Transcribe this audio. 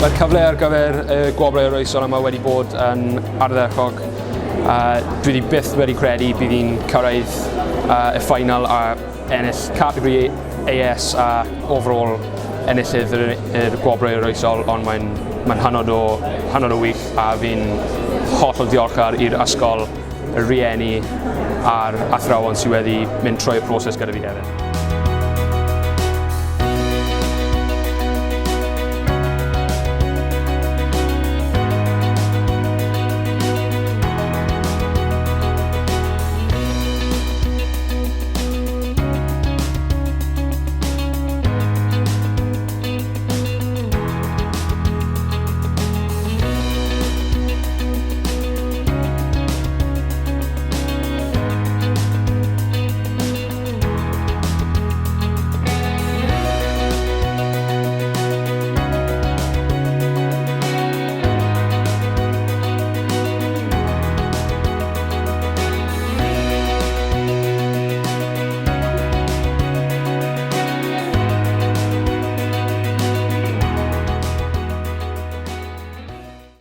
Mae'r cyfle ar gyfer y gwobrau arloesol yma wedi bod yn ardderchog. Dwi wedi byth wedi credu bydd hi'n cyrraedd y final a ennill categori AS a overall enillydd yr, yr gwobrau arloesol, ond mae'n mae hynod o, hynod o wych a fi'n hollol diolchgar i'r ysgol, y rhieni a'r athrawon sydd wedi mynd trwy'r proses gyda fi hefyd.